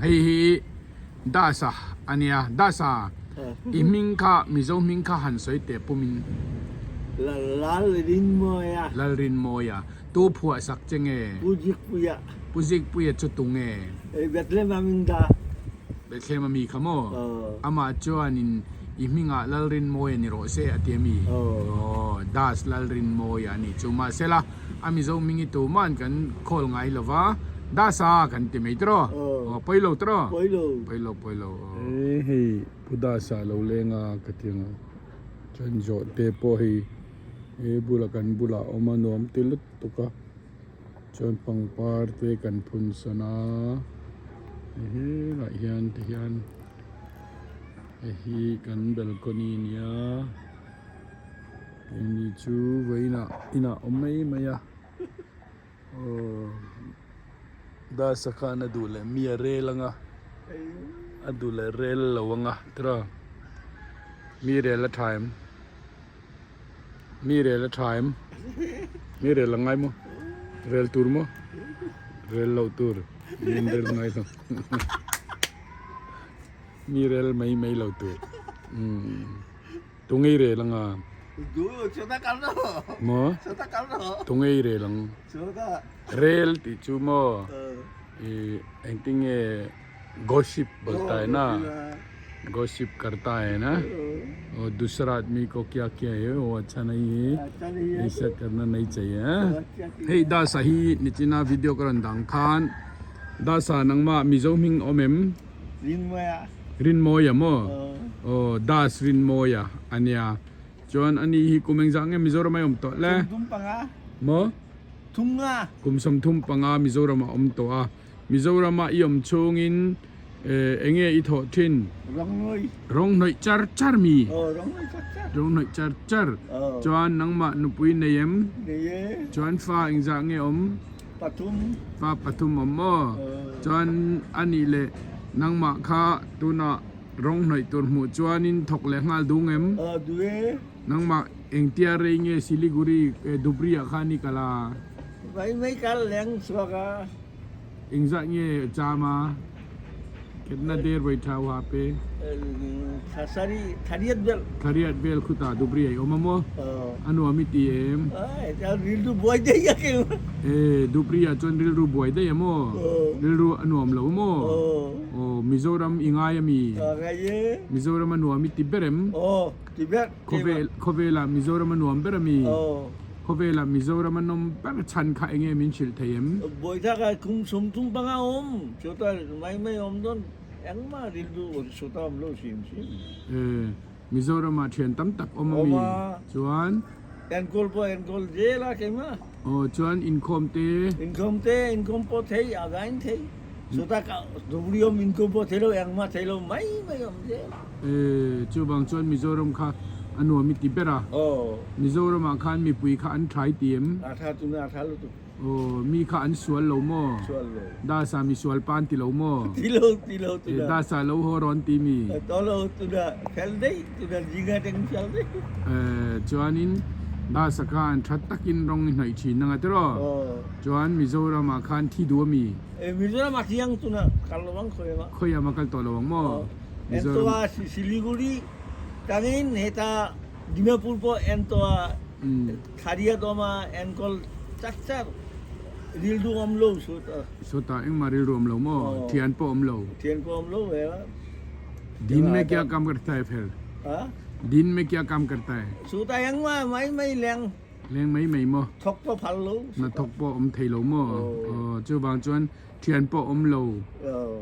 Hei hi Dasa a nia. Dasa, i hming kha Mizo hming kha han sawi teh pumin. Lalrinmawia. Lalrinmawia. Tu phuah sak che nge? Pu Zikpuia. Pu Zikpuia chu tu nge? Bethlehem a min dah. Bethlehem a mi kha maw? Amah chuanin i hmingah Lalrinmawia ni rawh se a ti a mi? Aw, Das Lalrinmawia a nih chu. Mahsela, a Mizo hming hi tuma'n kan call ngai lo va, Dasa kan ti mai tiraw? Aw, pawi lo tiraw? Pawi lo. Pawi lo, pawi lo. E hei, Pu Dasa lo leng a ka ti ang a, chuan zawhte pawh hei he bulah kan bulah a awm a, nuam ti lutuk a. Chuan pangpar te kan phun san a, hei helaiah hian ti hian hei hi kan balcony a nia keini chu vawiinah inah awm mai mai a aw dasa khan a duh leh mi a rel ang a a duh leh rel lo ang a tiraw mi rel a tha em. Mi rel a tha em? Mi rel a ngai maw? Rel tur maw? Rel loh tur min rel ngai lo. Mi rel mai mai lo tur. Umm tungei rel anga. Maw? Tungei rel ang. Rel tih chu maw? Ih engtinge gossip bolta hai na gossip karta hai na aur dusra aadmi ko kya kya hai wo acha nahi hai aisa karna nahi chahiye hei dasa hi nichina video ka rawn dang khan dasa nangmah mizo hming awm em Rinmawia maw aw das Rinmawia ania chuan ani hi kum engzah nge Mizoram a awm tawh le maw kum 35 Mizoram a awm tawh a. Mizorama i awm chhungin eng nge i thawh thin? Rawnghnawih. Rawnghnawih char char mi? Aw, rawnghnawih char char. Rawnghnawih char char. Aw. Chuan nangmah nupui nei em? Nei e. Chuan fa engzah nge awm? Pathum. Fa pathum awm maw? Aw. Chuan a nih leh nangmah kha tunah rawnghnawih tur hmuh chuanin thawk leh nghal dung em? Aw, duh e. Nangmah engtia rei nge Siliguri, Dhubri ah khan i kal a? Mai mai kal leng chhuak a. Engzah nge cham a? Ketna der vawi tha uha pe. Thasari thariat vel. Thariat vel khutah Dhubri a i awm a maw? A nuam i ti em? Rilru buai daih a keu. E, Dhubri ah chuan rilru buai daih a maw? Rilru a nuam lo maw? Aw, Mizoram i ngai a mi? Ngai e. Mizoram a nuam i ti ber em? Aw, ti ber. Khawvel, khawvelah Mizoram a nuam ber a mi? Aw. Khawvelah Mizoram a nawm ber chhan kha eng nge min hrilh thei em? Bawihtha kha kum 35 awm, chutah mai mai awm dawn, engmah rilru sawta awm lo hrim hrim. E, Mizoramah thian tam tak awm a mi? Awm a. Chuan? Enkawl pawh enkawl zel a keimah. Aw, chuan inkhawm te? Inkhawm te, inkhawm pawh thei, a gain thei. Chutah ka Dhubri awm inkhawm pawh thei lo, engmah thei lo, mai mai awm zel. E, chuvang chuan Mizoram kha a nuam i ti ber a. Aw. Mizoramah khan mipui kha an tha i ti em? A tha tuna a tha lutuk. Aw, mi kha an sual lo maw? Sual lo. Dasa mi sual pa an ti lo maw? Ti lo, ti lo tuna. E, dasa lo haw rawn ti mi? To lo tuna, fel daih tuna, zinga teng fel daih. E, chuanin dasa kha an tha takin rawng i hnawih thin anga tiraw? Aw. Chuan Mizoramah khan thi duh a mi? E, Mizoramah thi ang tuna, kal lo ang khawi ama. Khawi ama kal tawh lo ang maw? Aw. Entoa Siliguri tangin heta Dimapur pawh entoa Thariat awm a enkawl char char rilru awm lo sawtah. Sawtah engmah rilru awm lo maw? Thian pawh awm lo. Thian pawh awm lo ve a. Din mein kya kam karta hai phir? Din mein kya kam karta hai? Sawtah engmah mai mai leng. Leng mai mai maw? Thawk pawh phal lo. Na thawk pawh awm thei lo maw? Aw chuvang chuan Thian pawh awm lo,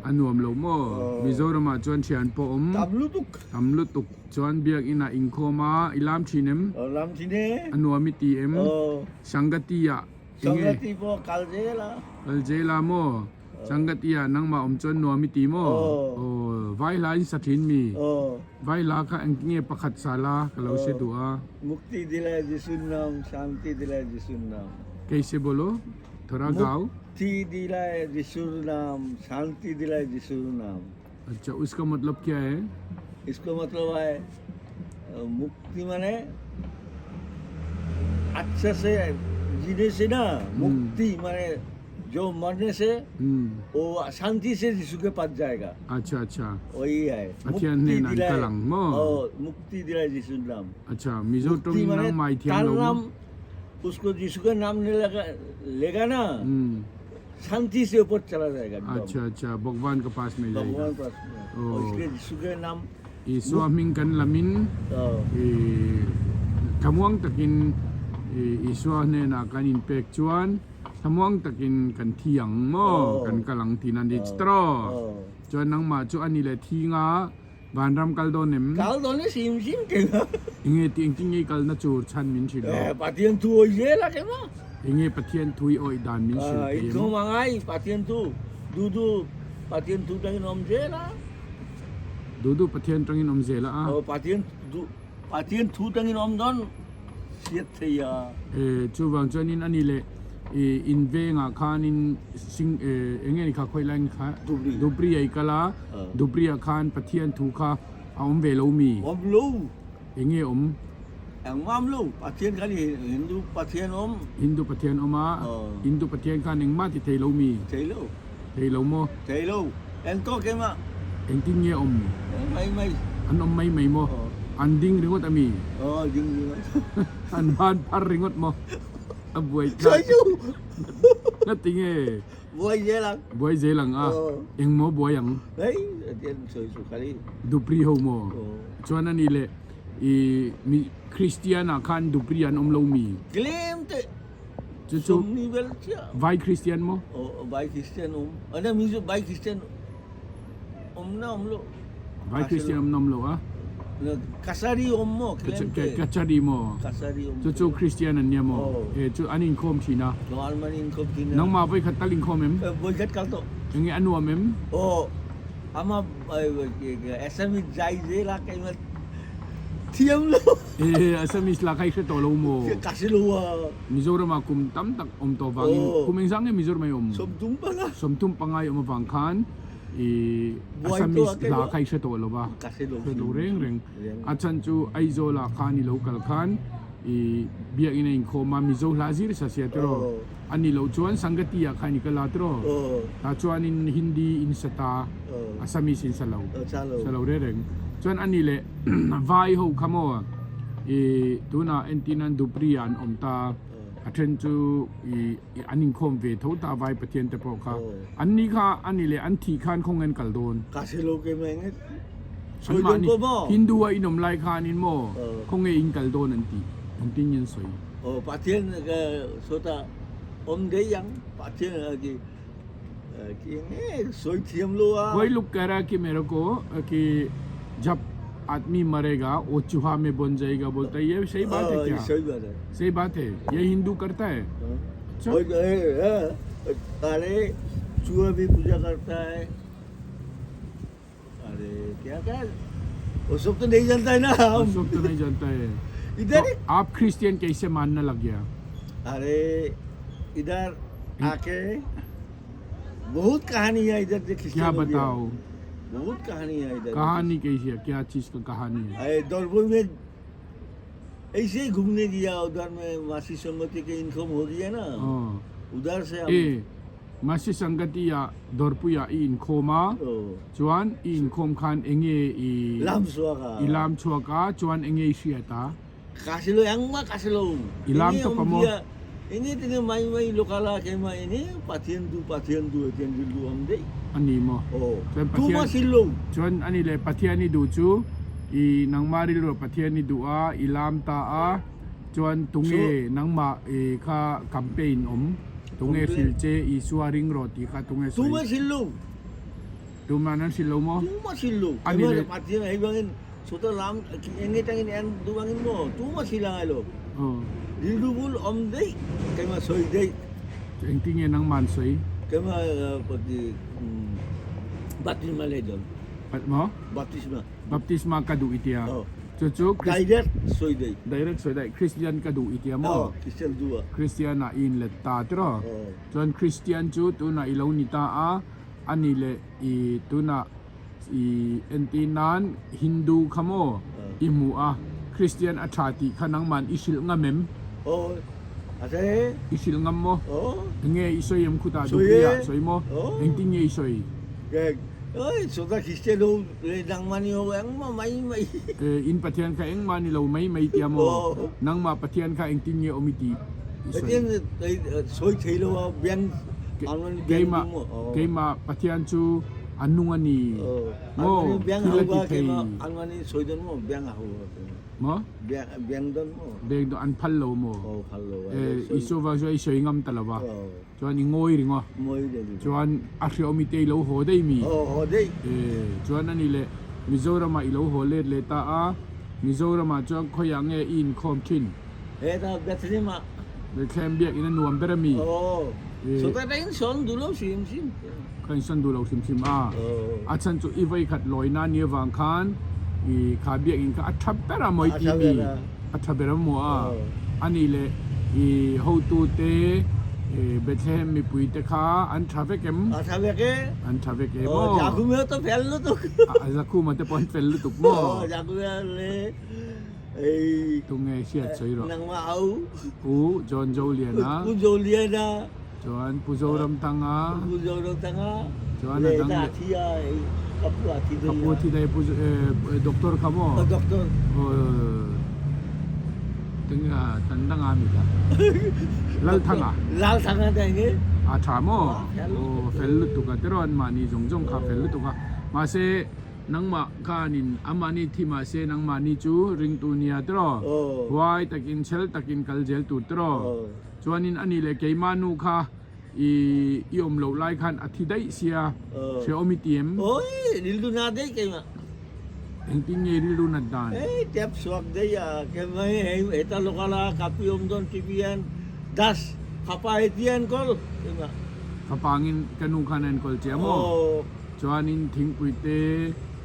a nuam lo maw? Mizoramah chuan thian pawh awm. Tam lutuk. Tam lutuk. Chuan biakinah inkhawm a, i lam thin em? Aw lam thin e. A nuam i ti em? Aw. Sangati-ah enge? Sangati pawh kal zel a. Kal zel a maw? Sangati-ah nangmah awm chuan nuam i ti maw? Aw. Aw, vai hla in sa thin mi? Aw. Vai hla kha engtinge pakhat sa la ka lo hre duh a. Mukti dilai Jisun naam, Shanti dilai Jisun naam. Kaise bolo? Thora gao. Mukti dilai Jisur naam, Shanti dilai Jisur naam. अच्छा उसका मतलब क्या है? इसको मतलब है मुक्ति माने अच्छा से जीने से ना मुक्ति माने जो मरने से वो शांति से यीशु के पास जाएगा। अच्छा अच्छा। वही है। Pathian मुक्ति hnen an दिलाए kal ang maw? ओ, मुक्ति दिलाए यीशु नाम। अच्छा Mizo मुक्ति tawngin माने nang mai thiam तार lo maw? नाम उसको यीशु का नाम नहीं लगा लेगा ना, शांति से ऊपर चला जाएगा एकदम। अच्छा अच्छा, भगवान के पास में जाएगा। भगवान पास में। ओ। और इसलिए यीशु के नाम Isua hming kan lamin thlamuang takin Isua hnenah kan inpek chuan thlamuang takin kan thi ang maw, kan kal ang tihna ni chi tawh. Chuan nangmah chu a ni leh thi nga vanram kal dawn em? Kal dawn e sim sim ke nga. Enge tih engtin nge i kalna chu chhan min hrilh lo? Pathian thu awih zel a ke maw? Enge Pathian thu i awih dan min hrilh thei em? Inkhawm a ngai Pathian thu duh duh Pathian thu tangin awm zel a. Duh duh Pathian tangin awm zel a. Aw Pathian duh Pathian thu tangin awm dawn hriat thei a. E chuvang chuanin ani leh i in vengah khanin sing e enge ni kha khawi lai kha Dubri. Dubri a i kal a Dubri ah khan Pathian thu kha a awm ve lo mi? Awm lo. Enge awm? Engmah awm lo. Pathian khan Hindu Pathian awm. Hindu Pathian awm a, Hindu Pathian khan engmah ti thei lo mi? Thei lo. Thei lo maw? Thei lo. Engtawk engmah. Engtin nge awm? Mai mai. An awm mai mai maw? An ding ringawt a mi? Aw, ding ringawt. An ban phar ringawt maw? A buai thlak. Sawi chu! Ngati nge? Buai zel ang. Buai zel ang a? Eng maw buai ang? Hei, atian sawi chu khali. Dupri ho maw? Chuan ani leh i mi Kristian ah khan Dupri an awm lo mi? Tlem te Chu chu sawmni vel chiah. Vai Kristian maw? Aw, vai Kristian awm. Ane mi chu vai Kristian awm na awm lo. Vai Kristian awm na awm lo a? Kasari awm maw tlem te? Kachari maw? Kasari awm. Chu chu Kristian an nia maw? E chu an inkhawm thin a? Aw, an man inkhawm thin a. Nangmah vawikhat tal inkhawm em? Vawikhat kal tawh. Enge a nuam em? Aw, ama Assamese zai zel a keimah thiam lo. E Assamese la kha i hre tawh lo maw? Ka hre lo a. Mizoram ah kum tam tak awm tawh vangin kum engzah nge Mizoram ah i awm? 35. 35 i awm avang khan i Assamese hla kha i hre tawh lo va. Ka hre lo. Hre lo reng reng. A chhan chu Aizawl ah khan i lo kal khan i biakinn a inkhawm a Mizo hla zir sa sia tiraw? A ni loh chuan Sangati ah khan i kal a tiraw? Tah chuanin Hindi in sa ta, Assamese in sa lo, sa lo reng reng. Chuan a ni leh Vai ho kha maw i tunah entirnan Dhubri ah an awm ta, a then chu i an inkhawm ve tho ta Vai Pathian te pawh kha. An ni kha a ni leh an thih khan khawnge an kal dawn? Ka hre lo kei mai nge. An mahni Hindu a inawm lai khanin maw khawnge in kal dawn an tih engtin nge an sawi? Aw Pathian sawtah awm daih ang Pathian ki ki nge sawi thiam lo a. Koi luk keh raha ki mere ko ki jab aadmi marega wo chuha mein ban jayega bolta hai ye sahi baat hai kya? sahi baat hai. sahi baat hai ye Hindu karta hai? अच्छा अरे चूहा भी पूजा करता है अरे क्या क्या वो सब तो नहीं जानता है ना हम सब तो नहीं जानता है इधर तो आप क्रिश्चियन कैसे मानने लग गया? अरे इधर आके बहुत कहानी है इधर से क्या क्रिश्चियन हो गया। बताओ? बहुत कहानी है इधर। कहानी कैसी है, क्या चीज का कहानी है? अरे दौलपुर में ऐसे ही घूमने गया, उधर में मासी संगति के इनकम हो गया ना, उधर से हम ए मासी संगति या दौरपुया ई इनखोमा chuan i inkhawm khan enge i lam chhuak a i lam chhuak a chuan enge i hriat a? Ka hre lo engmah ka hre lo. I lam tawp a maw? Enge tinge mai mai local a keimah enge Pathian duh Pathian duh a tiang rilru awm daih. A ni maw? Aw. Chuan Tumah Pathian sil lo. Chuan a ni le Pathian i duh chu i nangmah rilru ah Pathian i duh a i lam ta a chuan tunge nangmah i kha campaign awm tunge hrilh che Isua ring rawh tih kha tunge sawi? Tumah sil lo. Tumah nan hrilh lo maw? Tumah hrilh lo. A ni le. Pathian hei bangin sawta lam enge tangin en duh bangin maw tumah hrilh a ngai lo. Rilru bul awm daih keimah sawi daih. Engtin nge nangmah an sawi? Keimah baptisma lei dawn. Maw? Baptisma. Baptisma ka duh i tia. Chu chu Direct sawi daih. Direct sawi daih. Christian ka duh i tia maw? Christian duh a. Christian ah i inlet ta tiraw? Chuan Christian chu tunah i lo ni ta a. A ni leh i tunah i entir nan Hindu kha maw i hmu a, Christian a tha tih kha nangman i hrilh ngam em? Aw. I hrilh ngam maw? Enge i sawi em khutah Dhubri-ah sawi maw? Engtin nge i sawi? In Pathian kha engmah ni lo mai mai tia maw? Nangmah Pathian kha engtin nge awm i tih i sawi? Keimah keimah Pathian chu a nung a ni maw? Thil a ti thei. Maw? Beng dawn maw? Beng dawn an phal lo maw? Aw phal lo. Eh i chu vang chuan i sawi ngam ta lo va. Chuan i ngawi ring aw. Ngawi ring. Chuan a hriawmi te i lo haw daih mi? Aw haw daih. Eh chuan ani leh Mizoramah i lo haw let leh ta a, Mizoramah chuan khawiah nge i inkhawm thin? Hetah Bethlehem ah. Bethlehem biakinn a nuam ber a mi? Aw. Sawta ta in sawn duh lo hrim hrim. Ka in sawn duh lo hrim hrim a. A chhan chu i vawikhat lawina ni avang khan i kha biakinn kha a tha ber a mawi ti mi? A tha ber a maw a? A nih leh i hotute Bethlehem mipui te kha an tha vek em? A tha vek e. An tha vek e maw? Zakhuma te fel lutuk. Zakhuma te pawh an fel lutuk maw? Aw Zakhuma le Ei. Tunge hriat sawi rawh. Nangmah au. Pu John Zoliana. Pu Zoliana. Chuan Pu Zoramthanga. Pu Zoramthanga. Chuan a dang leh. Thi a ka pu a thi daih. Ka pu a thi daih Pu Doctor kha maw? Doctor. Tinge a tan dang a mi kha. Lalthanga. Lalthanga daih nge. A tha maw? Aw fel lutuk a tiraw an mahni zawng zawng kha fel lutuk a. Mahse Nangmah khanin amahni thi mahse nangmahni chu ringtu nia tiraw? Huai takin chhel takin kal zel tur tiraw? Chuanin ani leh keimah nu kha i i awm loh lai khan a thi daih sia, hrehawm i ti em? Awi, rilru nat daih keimah. Engtin nge rilru nat dan? Hei tap chhuak daih a, keimah hi hei heta local a kapi awm dawn ti hian das fapa hi ti a enkawl keimah. Fapa angin ka nu khan a enkawl che a maw? Chuanin thingpui te,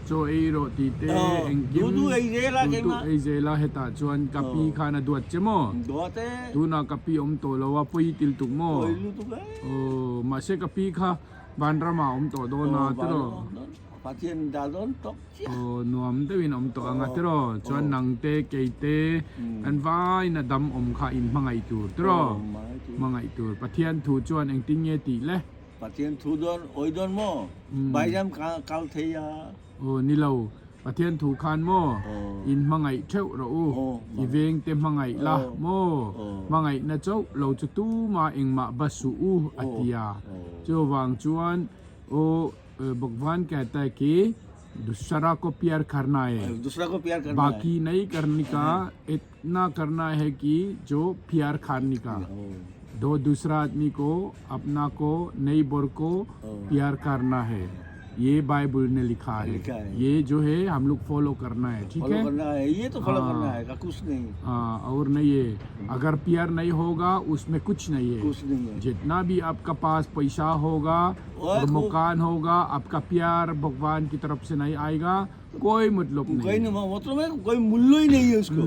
chaw ei rawh tih te, engkim duh duh ei zel a, hetah chuan ka pi khan a duat che maw? Tunah ka pi awm tawh lo a, pawi til tuk maw? Aw, mahse ka pi kha vanramah a awm tawh dawn a tiraw? Aw, nuam deuhin a awm tawh ang a tiraw? Chuan nang te, kei te, kan vaiin a dam awm kha in hmangaih tur tiraw? Hmangaih tur. Pathian thu chuan engtin nge tih le? Pathian thu dawn awi dawn maw? Baidam kal thei a. Aw ni lo, Pathian thu khan maw in hmangaih theuh rawh u, i veng te hmangaih la maw, hmangaihna chauh lo chu tumah engmah ba suh u a ti a. Chuvang chuan aw Bhagwan kehta hai ki dusra ko pyar karna hai, baki nahi karni ka itna karna hai ki jo pyar kharni ka. Do dusra aadmi ko apna ko neighbour ko pyar karna hai ye Bible ne likha hai ye jo hai hum log follow karna hai theek hai करना है ये तो फॉलो करना है का कुछ नहीं हाँ और नहीं है अगर प्यार नहीं होगा उसमें कुछ नहीं है कुछ नहीं है जितना भी आपका पास पैसा होगा और मकान होगा आपका प्यार भगवान की तरफ से नहीं आएगा कोई मतलब कोई नहीं नहीं मतलब है कोई मूल्य ही नहीं है उसको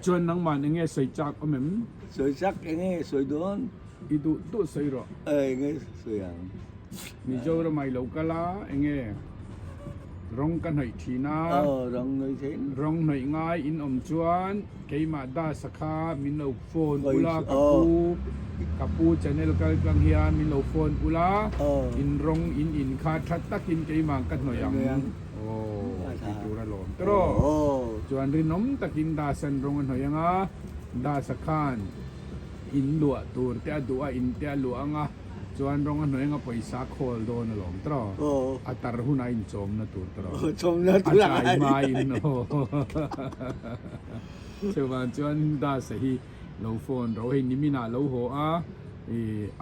Chuan nangmah eng nge sawi chak awm em? Sawi chak eng nge sawi dawn? I duh duh sawi rawh. Eng nge sawi ang? Mizoram ah i lo kal a, eng nge rawng ka hnawih thin a. Aw, rawng hnawih thin. Rawng hnawih ngai in awm chuan keimah Dasa kha min lo phone ula ka pu, ka pu channel kal tlang hian min lo phone ula, in rawng in in kha tha takin keimah ka hnawih ang. Aw, tih tur a lawm tawh. Chuan rinawm takin Dasan rawng a hnawih ang a, Dasa khan in luah tur te a duh a, in te a luah ang a, chuan rawng a hnawih ang a pawisa a khawl dawn a lawm tawh. A tar hunah inchawmna tur tawh. A tlai hmain aw. Chuvang chuan Dasa hi lo phone ro hei niminah lo haw a,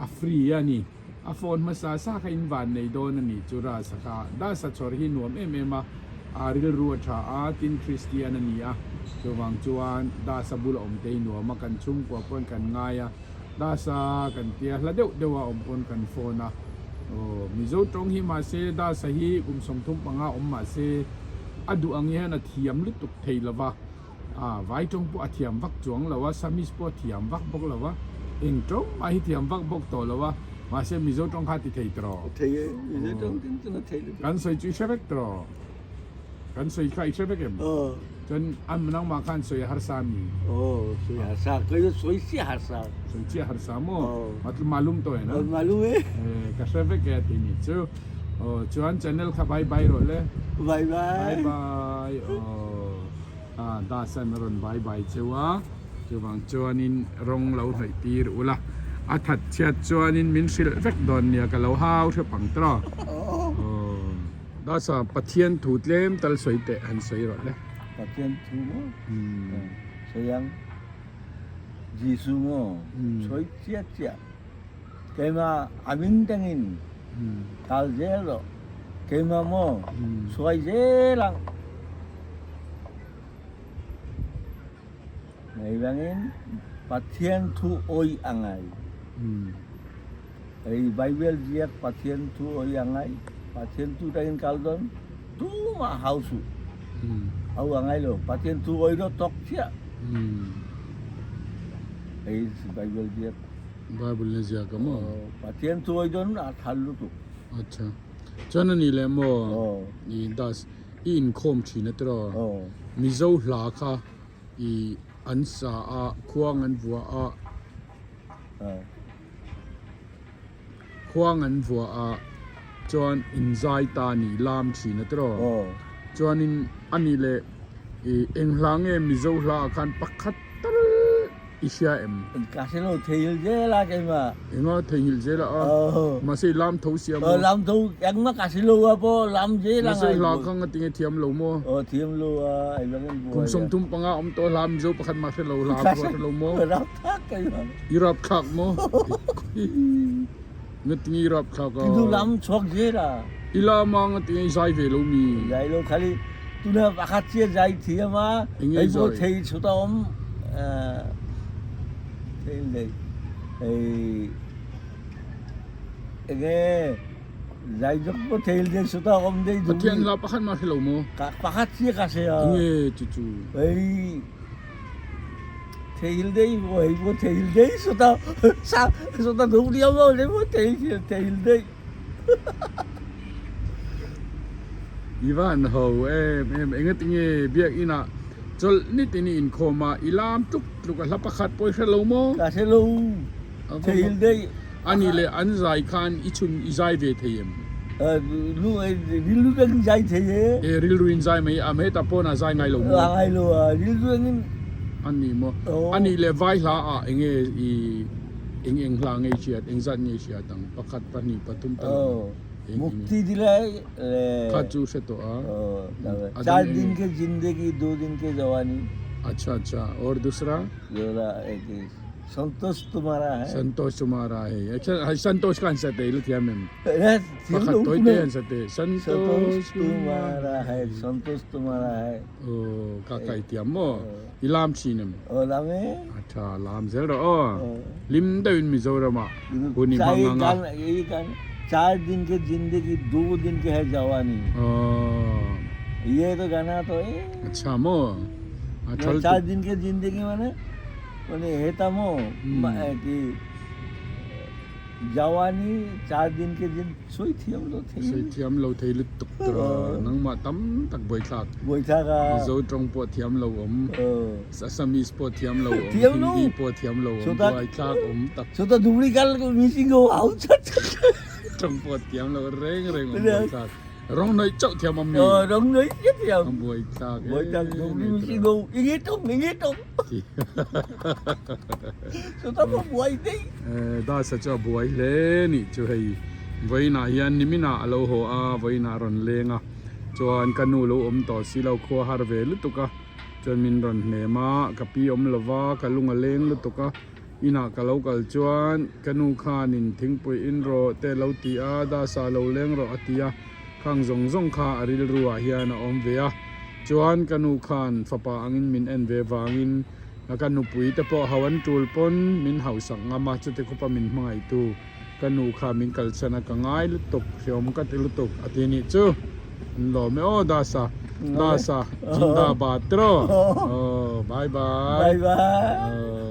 a free a ni. A phone hmasa sa kha in van nei dawn a nih chu Rasa kha Dasa chhawr hi nuam em em a, a rilru a tha a, tin Christian a ni a, chuvang chuan Dasa bula awm te hi nuam a, kan chhungkua pawn kan ngai a, Dasa kan tia hla deuh deuh a awm pawn kan phone a, aw Mizo tawng hi mahse Dasa hi kum 35 awm mahse a duh ang hian a thiam lutuk thei lova. A vai tawng pawh a thiam vak chuang lo a, Samis pawh a thiam vak bawk lo a, eng tawng mah hi thiam vak bawk tawh lo a, mahse Mizo tawng kha a ti thei tawh. Thei e, Mizo tawng tin chuan a thei lutuk. Kan sawi chu i hre vek tawh. Kan sawi kha i hre vek em? Aw. Chuan an nangmah khan sawi a harsa mi? Aw, sawi harsa. Kei chu sawi chiah harsa. Sawi chiah harsa maw? Aw. Malum tawh e na? Aw, malum e. Ka hre vek e ti nih chu. Aw, chuan channel kha bye bye rawh le. Bye bye. Bye bye. Aw, ah Dasan a rawn bye bye cheu a. Chuvang chuanin rawng lo hnawih tir ula. A that chhiat chuanin min hrilh vek dawn nia ka lo hau hrep ang tawh. Aw. Dasa Pathian thu tlem tal sawi teh han sawi rawh le. Pathian thu maw? Sawi ang. Jesuh maw? Sawi chiah chiah. Keimah a min tangin kal zel rawh. Keimah maw sawi zel ang. Ngaihvangin Pathian thu awih a ngai. Hei Bible ziak Pathian thu awih a ngai, Pathian thu takin kal dawn tumah hau suh. Hau a ngai lo, Pathian thu awih rawh tawk chiah. Hei Bible ziak. Bible na ziak a maw? Pathian thu awih dawn a thal lutuk. Acha. Chuan a ni leh maw? I das i inkhawm thin a tiraw? Mizo hla kha i an sa a, khuang an vuah a. Khuang an vuah a chuan inzai ta ni lam thin a tiraw? Chuanin a ni leh ih eng hla nge Mizo hla ah khan pakhat tal i hria em? Ka hre lo theihnghilh zel a keimah. Enga theihnghilh zel a a? Mahse i lam tho sia maw? Lam tho engmah ka hre lo a pawh lam zel a ngai. Mahse i hla kha ngatinge thiam lo maw? Aw thiam lo a engvang in buai a. Kum 35 awm tawh hla Mizo pakhat mah hre lo hla pawh hre lo maw? I rap thlak maw? Ngatinge i rap thlak a? Tindu lam chhuak zel a. I lam a ngatinge i zai ve lo mi? Zai lo khali tuna pakhat chiah zai thiam a. Enge i zai? Thei chhuta awm thei lei hei enge zai zawk pawh thei lei chhuta awm dei duh. Pathian hla pakhat mah hre lo maw? Pakhat chiah ka hre a. Enge chu chu? Hei Theihil dei maw hei maw theihil dei sawta sawta dum riau lo le maw theihil theihil dei. I van ho em em engatinge biakinn ah chawlh nitin i inkhawm a i lam tluk tluk a hla pakhat pawh i hre lo maw? Ka hre lo theihil dei. Ani leh an zai khan i chhun i zai ve thei em? Rilru reng in zai thei e. E rilru in zai mai a, heta pawn a zai ngai lo maw? A ngai lo a, rilru reng in. Ani maw? Ani leh vai hla ah enge i eng eng hla ngei hriat, eng zat ngei hriat ang? Pakhat, pahnih, pathum tal ang. Mukti dilai le. Kha chu hre tawh a. Char din ke zindagi, do din ke jawani. Acha acha, aur dusra? Dusra ek Santosh tumara hai. Santosh tumara hai. Acha hai Santosh kha an sa te i la thiam em? Pakhat tawi te an sa te. Santosh tumara hai. Santosh tumara hai. Oh ka kai thiam maw? I lam thin em? Oh lam e. Acha lam zel rawh aw. Lim deuhin Mizoram ah hun i hmang ang a. Char din ke zindagi do din ke hai jawani. Oh. Ye to gana to e. Acha maw? Char din ke zindagi mane Mane heta maw ki jawani char din ke din sawi thiam lo thei. Sawi thiam lo thei lutuk tur a nangmah tam tak buaithlak. Buaithlak a. Mizo tawng pawh thiam lo awm. Assamese pawh thiam lo awm. Hindi pawh thiam lo awm. Buaithlak awm tak. Chutah Dhubri kal missing ho au chat chat. Tawng pawh thiam lo reng reng awm buaithlak. Rong noi chauh thiam awm mi. Rong noi chiah thiam. Ang buaithlak e. Buaithlak Dhubri missing ho inge tawng inge tawng. Chutah pawh buai daih. Dasa chu a buai hle nih chu hei vawiinah hian niminah a lo haw a vawiinah a rawn leng a chuan ka nu lo awm tawh si lo khua har ve lutuk a chuan min rawn hnem a ka pi awm lo va ka lung a leng lutuk a inah ka lo kal chuan ka nu khanin thingpui in rawh te a lo ti a Dasa lo leng rawh a ti a khang zawng zawng kha a rilru ah hian a awm ve a chuan ka nu khan fapa angin min en ve vangin Ka nupui te pawh hau an tul pawn min hausak ngam a, chuti khawpa min hmangaihtu ka nu kha min kalchhan a, ka ngai lutuk, hreawm ka ti lutuk a ti nih chu. An lawm e aw Dasa, Dasa, Zindabad tiraw? Aw, bye bye. Bye bye.